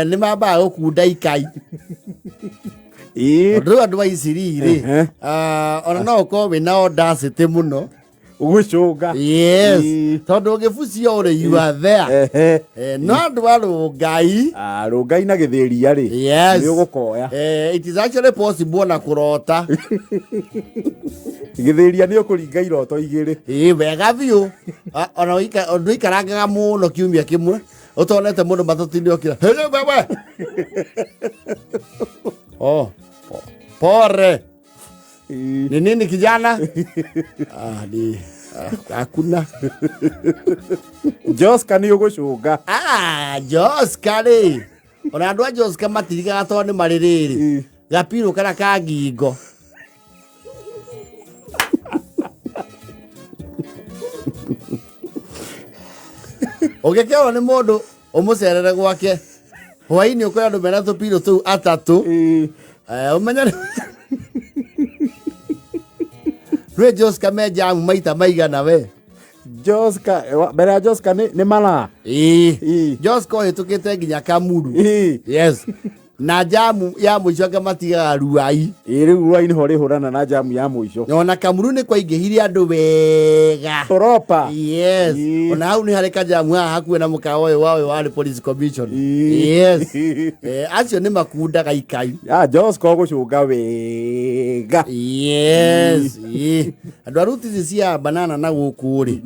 Nĩ mambaga gũkunda ikai. Tondũ rĩu andũ a Isiri rĩ, ona no ũkorwo wĩna audacity mũno. Gũcũnga. Yes. Tondũ ũngĩbucio ũrĩ, you are there. No andũ a Rũngai. Ah, Rũngai na Gĩthĩria rĩ. Yes. Nĩ ũgũkoya. It is actually possible ona kũrota. Gĩthĩria nĩ ũkũringa iroto igĩrĩ. Ĩĩ, wega biũ. Ah, ona ndũikarangaga mũno kiumia kĩmwe ũtonete mũndũ matatu-inĩ okĩra, "Hey, wewe!" Oh, pore. Ni nini kijana? Ah, ni hakuna. Joska nĩ ũgũcũnga. Ah, Joska rĩ. Ona andũ a Joska matirigaga tondũ nĩ marĩ rĩrĩ. Gapirũ kana ka ngingo. Ũngĩkerwo nĩ mũndũ ũmũcerere gwake hwainĩ ũkore andũ mena tũpirũ tũu atatũ. Ũmenye rwĩ Joska me jamu maita maigana we. Joska, mbere ya Joska nĩ mara. Ĩĩ. Joska ũhĩtũkĩte nginya Kamuru. Yes. Na jamu ya mũico anga matigaga Ruai. Ĩĩ, rĩu Ruai nĩho rĩhũrana na jamu ya mũico. Ona Kamuru nĩ kwaingĩhire andũ wega. Proper. Yes. Ona hau nĩ harĩ kajamu haha hakuhĩ na mũkawa ũyũ wa ũyũ warĩ police commission. Yes. Acio nĩ makundaga ikai. Ya Joska ũgũcũnga wega. Yes. Ĩĩ. Andũ a ruti ici cia banana na gũkũ rĩ,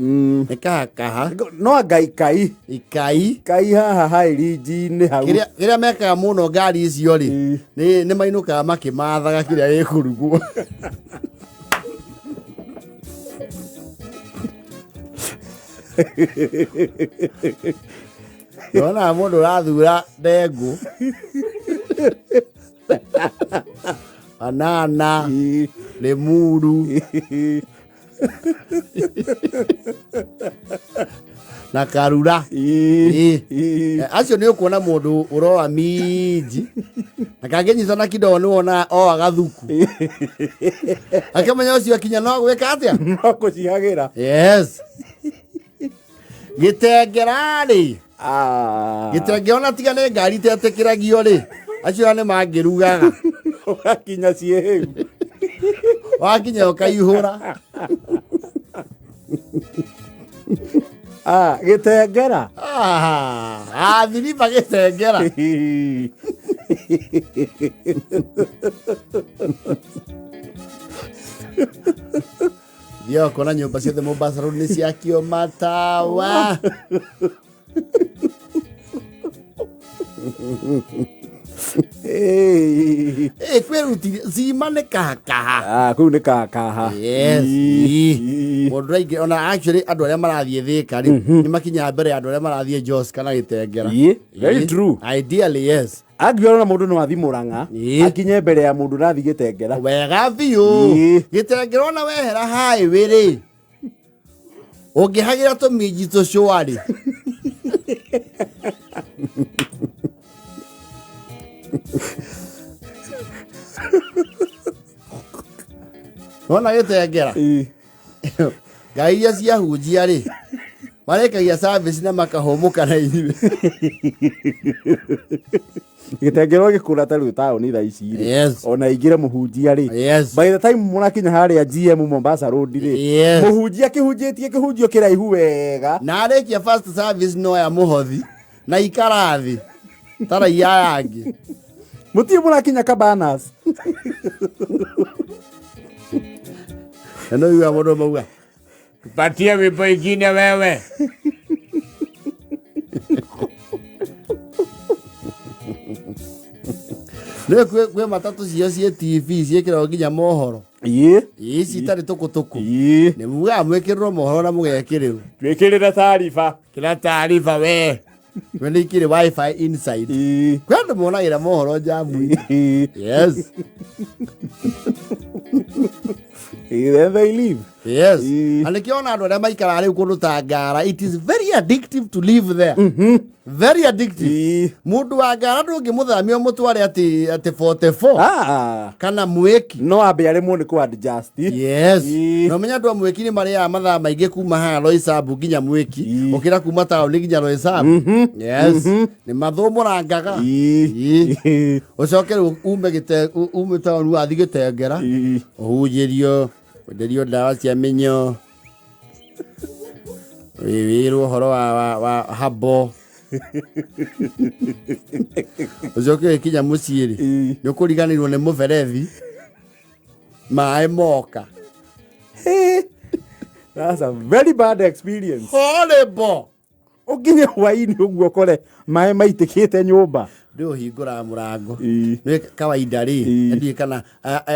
nĩ kahakaha. No anga ikai. Ikai. Kai haha hairinji-inĩ hau. Kĩrĩa mekaga mũno ngari icio rĩ, nĩ mainũkaga makĩmathaga kĩrĩa gĩkũrugwo. Ndonaga mũndũ ũrathura ndengũ, banana, lemuru na karura. Ĩĩ. Acio nĩ ũkuona mũndũ ũroa minji na kangĩnyita na kidogo nĩ wona oa gathuku akĩmenya ũcio akinya no gwĩka atĩa. No kũcihagĩra. Yes, gĩtengera rĩ. Gĩtenge ona tiga nĩ ngari itetĩkĩragio rĩ, acio nĩ mangĩrugaga. Ũgakinya ciĩ hĩu. Wakinya ũkaihũra. Ah, gĩtengera. Ah, thiriba gĩtengera. Thiaga kuona nyũmba ciothe Mombasa Road nĩ ciakio matawa. Ĩ, kwĩrutithia cima nĩ kahakaha. Ah, kũu nĩ kakaha. Yes. Mũndũ aingĩ ona actually andũ arĩa marathiĩ Thĩka rĩ, nĩ makinyaga mbere ya andũ arĩa marathiĩ Jos kana Gĩtengera. Ĩĩ, very true. Ideally, yes. Angiona mũndũ no athi Mũrang'a akinye mbere ya mũndũ ũrathiĩ Gĩtengera. Wega biũ. Gĩtengera ona wehera highway rĩ, ũngĩhagĩra tũminji tũcũa rĩ, wona Gĩtengera ngai iria ciahunjia rĩ, marĩkagia service na makahũmũka na ithuĩ. Gĩtengera gĩkũra ta rĩu taũni thaa ici rĩ. Ona ingĩre mũhunjia rĩ. By the time mũrakinya harĩa GM Mombasa Road rĩ. Mũhunjia kĩhunjĩtie kĩhunjio kĩraihu wega. Na arĩkia first service no ya mũhothi na ikara thĩ ta raia aya angĩ. Mũtirĩ mũrakinya Cabanas. Na no yuga mũndũ mauga tupatie wimbo ingine wewe. Nĩ kwĩ matatũ cio ciĩ TV ciĩkĩragwo nginya mohoro. Ĩĩ. Ici itarĩ tũkũtũkũ. Nĩ mugaga mwĩkĩrĩrwo mohoro na mũgekĩrĩrwo. Twĩkĩrĩre taariba. Kĩra taariba we. We nĩ ikĩrĩ wifi inside. Kwĩ andũ monagĩra mohoro njamu-inĩ. Yes. Then they leave. Yes. Ĩĩ. Na nĩkĩo ona andũ arĩa maikaraga rĩu kũndũ ta Ngara, it is very addictive to live there. Very addictive. Ĩĩ. Mũndũ wa Ngara ndũngĩmũthamia ũmũtware atĩ 44 Ah, kana mwĩki. no ambe aremwo nĩ kũ adjust. Yes. Ĩĩ. Na ũmenye andũ a mwĩki nĩ marĩaga mathaa maingĩ kuma haha Roysambu nginya mwĩki Ĩĩ. gũkĩra kuma taũni nginya Roysambu. Yes. Nĩ mathũmũrangaga. Ĩĩ. Ĩĩ. Ũcoke rĩu ume gĩte ume taũni wathiĩ Gĩtengera. Ĩĩ. Ũhunjĩrio, wenderio ndawa cia mĩnyoo, wĩrwo ũhoro wa habo. Ũcoke ũgĩkinya mũciĩ rĩ, Ĩĩ. nĩ ũkũriganĩrwo nĩ mũberethi, maĩ moka. That's a very bad experience. Horrible! Ũkinye hwainĩ ũguo ũkore maĩ maitĩkĩte nyũmba. Ndĩ ũhingũraga mũrango. Ĩĩ. Nĩ kawaida rĩ, Ĩĩ. ndiũĩ kana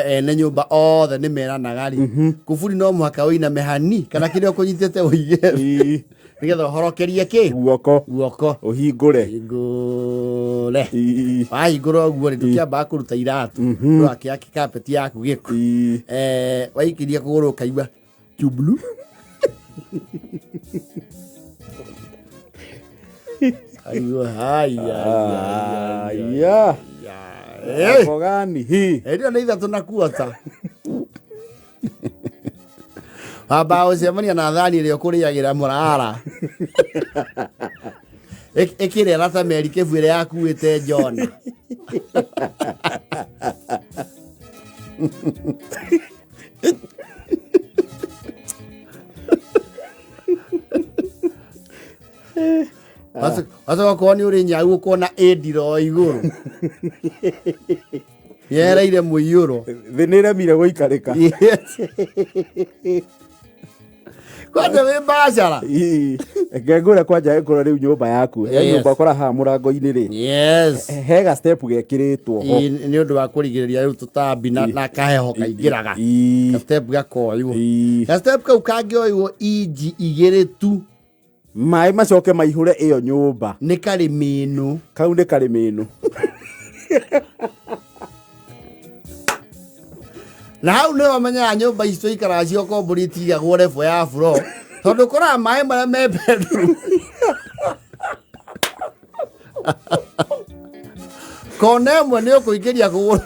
ene nyũmba othe nĩ meranaga rĩ, kuburi no mũhaka ũiname hani kana kĩrĩa ũkũnyitĩte ũige Ĩĩ. nĩgetha ũhorokerie kĩ Guoko. Guoko. Ũhingũre. Hingũre. Ĩĩ. Wahingũra ũguo rĩ, ndũkĩambaga kũruta iratũ, ndũgakĩake carpet yaku gĩko. Ĩĩ. Waikĩria kũgũrũ ũkaigua chublu. Aigua, haya, Aya. Eh. Hapo gani hii? Ĩrĩa nĩ ithatũ na kuota. Wambaga gũcemania na thani ĩrĩa ũkũrĩagĩra mũrara. Ĩkĩrera ta meri kĩbu ĩrĩa yakuĩte Jona. Wacoka okorwo nĩ ũrĩ nyau ũkona ĩndiro o igũrũ. Yereire mũiyũro. Thĩ nĩ ĩremire gũikarĩka. Yes. Kwanja wĩ mbacara. Ĩĩ. Reke ngwĩre kwanja ĩkorwo rĩu nyũmba yaku. He Yes. nyũmba ũkora haha mũrango-inĩ rĩ. Yes. He ga step gekĩrĩtwo ho. Ĩĩ, nĩ ũndũ wa kũrigĩrĩria rĩu tũtambi na kaheho kaingĩraga. Ĩĩ. Ga step gakoywo. Ĩĩ. Ga step kau kangĩoywo inji igĩrĩ tu Maĩ macoke maihũre ĩyo nyũmba. Nĩ karĩ mĩnũ. Kau nĩ karĩ mĩnũ. Na hau nĩho ũmenyaga nyũmba ici tũikaraga cia ũkombori itigagwo level ya floor tondũ ũkoraga maĩ marĩa me bedroom kona ĩmwe nĩ ũkũingĩria kũgũrũ.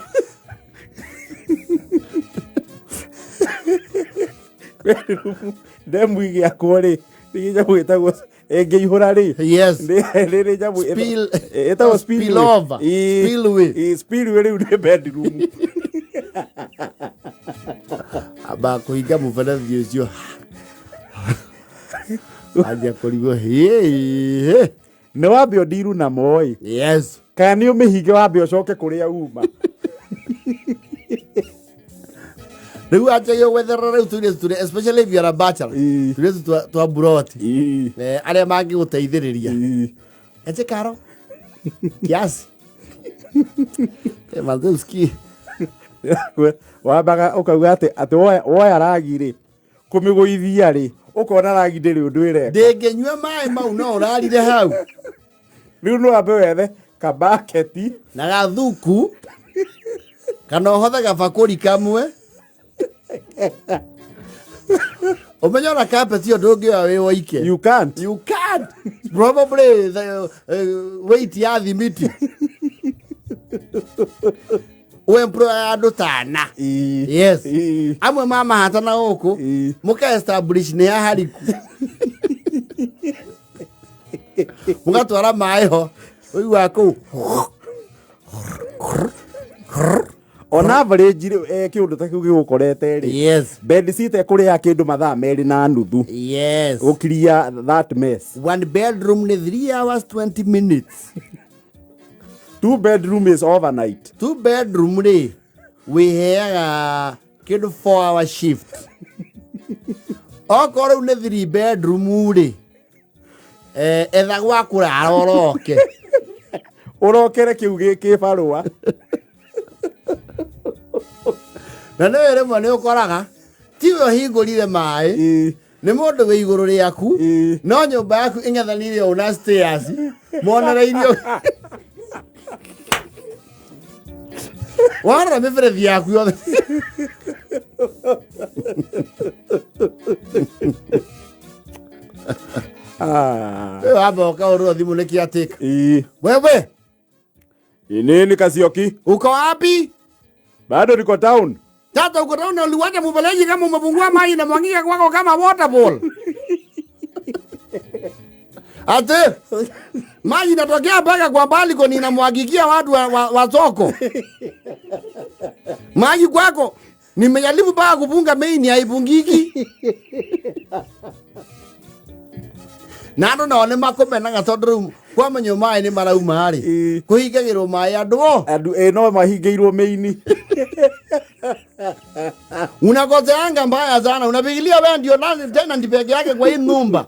Ndemu ĩgĩakwo rĩ, nĩ nyamũ ĩtagwo ĩngĩihũra rĩ. Yes. Nĩ nĩ nyamũ ĩtagwo spillway. Spillover. Ĩĩ. Spillway. Ĩĩ, spillway rĩu nĩ bedroom. Amba kũhinga mũberethi ũcio anjia kũrigwo hĩ. Nĩ wambe ũndiru namo ĩ. Yes. Kana nĩ ũmĩhinge wambe ũcoke kũrĩa uma. Rĩu anjagia gwetherera rĩu tũirĩtu tũrĩa, especially if you are a bachelor, Ĩĩ. tũirĩtu twa buroti Ĩĩ. Arĩa mangĩgũteithĩrĩria. Ĩĩ. Eche karo kiasi. Manze usikii. Wambaga ũkauga atĩ woya ragi rĩ, kũmĩgũithia rĩ, ũkona ragi ndĩrĩ ũndũ ĩreka. Ndĩngĩnyua maĩ mau no ũrarire hau. Rĩu no wambe wethe kabaketi na gathuku kana ũhothe gabakũri kamwe. Ũmenye ona carpet ĩyo ndũngĩoya wĩ woike. You can't. You can't. Probably the weight ya thimiti. Ũemploy andũ tana. Ĩĩ. Yes. Ĩĩ. Amwe mamahata na gũkũ. Ĩĩ. Mũka establish nĩ hahariku. Mũgatwara maĩ ho. Ũiguaga kũu. On average rĩ, kĩũndũ ta kĩu gĩgũkorete rĩ. Yes. Bed sheet ĩkũrĩa kĩndũ mathaa merĩ na nuthu. Yes. Gũkiria that mess. One bedroom nĩ 3 hours 20 minutes. Two bedroom is overnight. Two bedroom rĩ, wĩheaga kĩndũ 4 hour shift. Okorwo rĩu nĩ 3 bedroom rĩ, etha gwa kũrara ũroke. Ũrokere kĩu gĩ kĩbarũa. Na nĩ rĩmwe nĩ ũkoraga tiwe ũhingũrire maĩ, Ĩĩ. nĩ mũndũ wĩ igũrũ rĩaku, Ĩĩ. no nyũmba yaku ĩng'ethanĩire ũũ na stairs monereirio. Warora mĩberethi yaku yothe. Ah. Wewe wamba ũkahũrĩrwo thimũ nĩ kĩatĩka. Ii. Wewe Nini Kasioki? uko wapi? Bado niko town. Sasa uko town na uliwacha mfereji kama umefungua maji na mwangika kwako kama waterfall. Ate maji inatokea mpaka kwa balcony inamwagikia watu wa soko. Maji kwako nimejaribu mpaka kufunga main haifungiki. Na andũ nao nĩ makũmenaga tondũ rĩu kwamenywo maĩ nĩ marauma rĩ, kũhingagĩrwo maĩ andũ o. Andu no mahingĩirwo mĩini. Unakoseanga mbaya sana, unapigilia wewe ndio nani tena ndi peke yake kwa hii nyumba.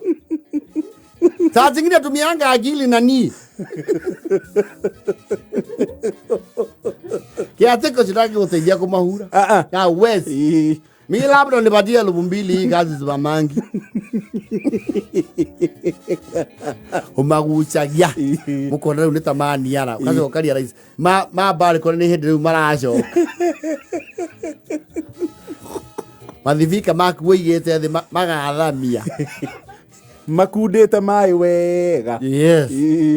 Saa zingine tumianga akili nani. Kiatiko sitaki kusaidia kumahura. Ah, ah. Hawezi. Mi labda nipatie 2000 hii kazi za mangi. Umagucagia. Mukona riu nĩ ta maniara. Ugacoka ũkarealize ma balcony nĩ hĩndĩ rĩu maracoka. Mathibika maku ũigĩte thĩ magathamia. Makundĩte maĩ wega. Yes.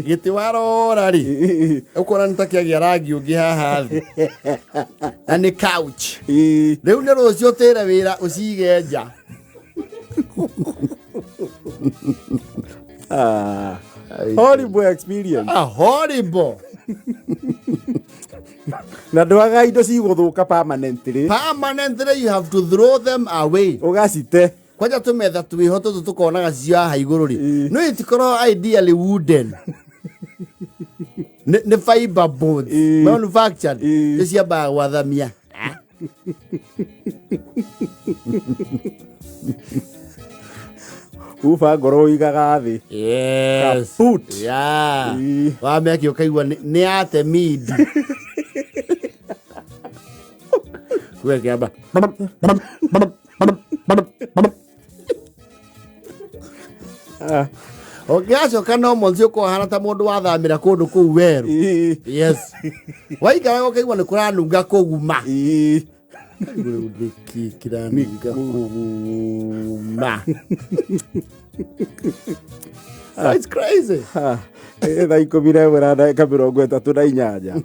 Gĩtĩ warora rĩ, ũkona nĩ ta kĩagĩa rangi ũngĩ haha thĩ. Na nĩ couch. Rĩu nĩ rũciũ ũtĩre wĩra ũcige nja. Ah. Horrible experience. Ah, horrible. Na ndwaga indo cigũthũka permanently. Permanently you have to throw them away. Ũgacite. Kwanja tũmetha twĩho tũtũ tũkonaga cio haha igũrũ rĩ. No itikorwo ideally wooden. Nĩ fiber boards manufactured. Nĩ ciambaga gwathamia. Uba ngoro ũigaga thĩ. Yes. Kaput. Yeah. Wamĩaki ũkaigua nĩ atemidi. Kuga kĩamba. Ũngĩgacoka no mũthiĩ ũkohana ta mũndũ wathamĩra kũndũ kũu werũ. Yes. Waikaraga ũkaigua nĩ kũranunga kũguma. Rĩu nĩkĩ kĩranunga kũguma? It's crazy. Thaa 11 na ndagĩka 38.